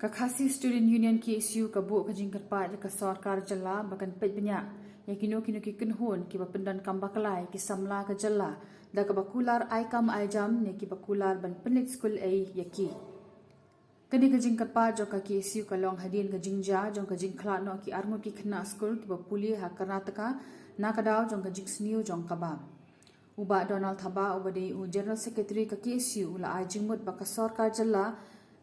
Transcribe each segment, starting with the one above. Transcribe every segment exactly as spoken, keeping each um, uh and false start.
Ka Khasi Student Union K S U ka buh ka jingkyrpad ïa ka sorkar jylla ba kan peit bniah ïa kino kino ki kynhun kiba pyndonkam bakla ïa ki samla ka jylla da kaba kular ai kam ai jam ne kiba kular ban pynleit skul ei ïa ki. Kane ka jingkyrpad jong ka K S U ka long hadien ka jingjia jong ka jingkhlad noh ki arngut ki khynnah skul kiba pule ha Karnataka na ka daw jong ka jingsniew jong ka bam. U Bah Donald Thabah uba dei u General Secretary ka K S U u la ai jingmut ba ka sorkar jylla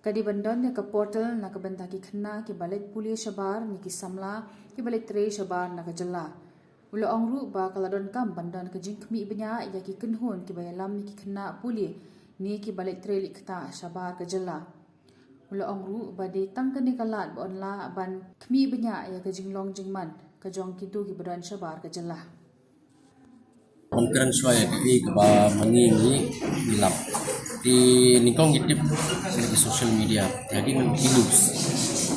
ka dei ban don ïa ka portal na ka bynta ki khynnah kiba leit pule shabar ne ki samla kiba leit trei shabar na ka jylla. U la ong ruh ba ka la donkam ban don ka jingkhmih bniah ïa ki kynhun kiba ïalam ïa ki khynnah pule ne kiba leit trei leit ktah shabar ka jylla. U la ong ruh ba dei tang kane ka lad ba yn lah ban khmih bniah ïa ka jinglong jingman ka jong kito kiba don shabar ka jylla. Ban kren shuwa ïa kaei kaba ma ngi ngi ïalam. Te nyngkong ngi tip na ki social media, te hadien ki news.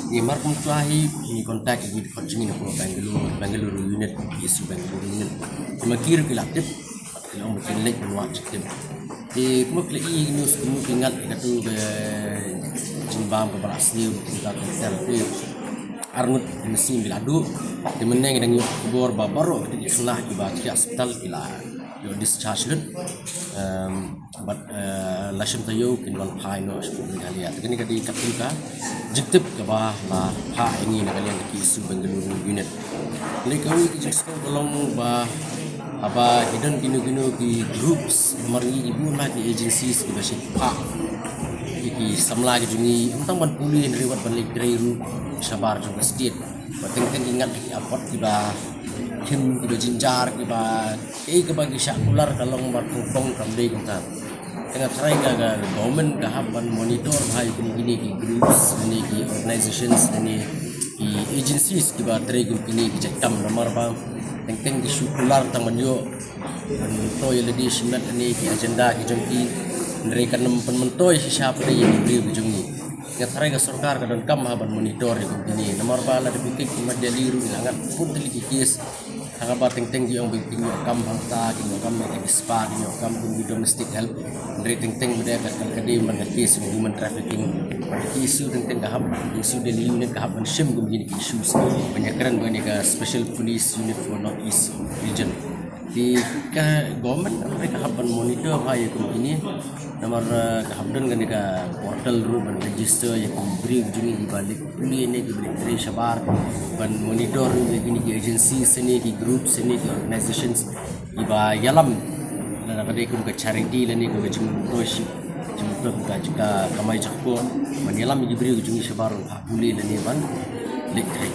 Te mar kumta hi ngi contact ïa ki dkhot jong ngi na Bangalore, Bangalore unit, K S U Bangalore unit. Te ma ki ruh ki la tip, ki la ong ba kin leit ban wad shiteng. Te kumno ki la i news, kumno ki ngat ïa katu ka jingbam kaba la sniew, kumta kumta. Te arngut ki mynsiem ki la duh. Te mynne ngi dang ïoh khubor ba baroh kito ki khynnah kiba thiah hospital ki la ïoh discharge lut. Em, bad, eh, la shim taïew kin wan phai noh sha Meghalaya. Te kane ka dei katto ka jingtip kaba la phah ïa ngi na ka liang ka K S U Bangalore unit. Lei kawei ka jingsngew ka long ba haba ki don kino kino ki groups, namar ngi i bun na ki agencies kiba shait phah ïa ki samla ki jong ngi, ym tang ban pule hynrei wat ban leit trei ruh shabar jong ka state. Ba teng teng ki ngat ki apot kiba khim, kiba jynjar, kiba kaei kaba ki shah kular ka long ba kong kong kam dei kumta. Te nga tharai ka, ka government ka hap ban monitor bha ïa kum kine ki groups ne ki organizations ne ki agencies kiba trei kum kine ki jait kam, namar ba teng teng ki shu kular tang ban ïoh ban myntoi ïa lade shimet ne ki agenda ki jong ki, hynrei kan ym pynmyntoi shisha pat ïa ki briew ki jong ngi. Nga tharai ka sorkar ka donkam ha ban monitor ïa kum kine, namar ba lada phi kit ki mat Delhi ruh la ngat bun tylli ki case. Haba teng teng ki ong ba ki ïoh kam hangta, ki ïoh kam na ki spa, ki ïoh kam kum ki domestic help. Hynrei teng teng ba dei ka, ka dei man ka case human trafficking. Ka K S U teng teng ka hap, K S U Delhi unit ka hap ban shim kum kine ki issues. Ban ïakren bad kane ka Special Police Unit for North East Region. Te ka government ka hap ban monitor bha ïa kum kine. Namar, eh, ka hap don kane ka portal ruh ban register ïa ki briew jong ngi kiba leit pule ne kiba leit trei shabar, ban monitor ruh ïa kine ki agencies ne ki groups ne ki organizations kiba ïalam, lada ka dei kum ka charity lane kum ka jingmyntoi shi, jingmyntoi kum ka jingkamai jingkhapoh, ban ïalam ïa ki briew jong ngi shabar ban phah pule lane ban leit trei.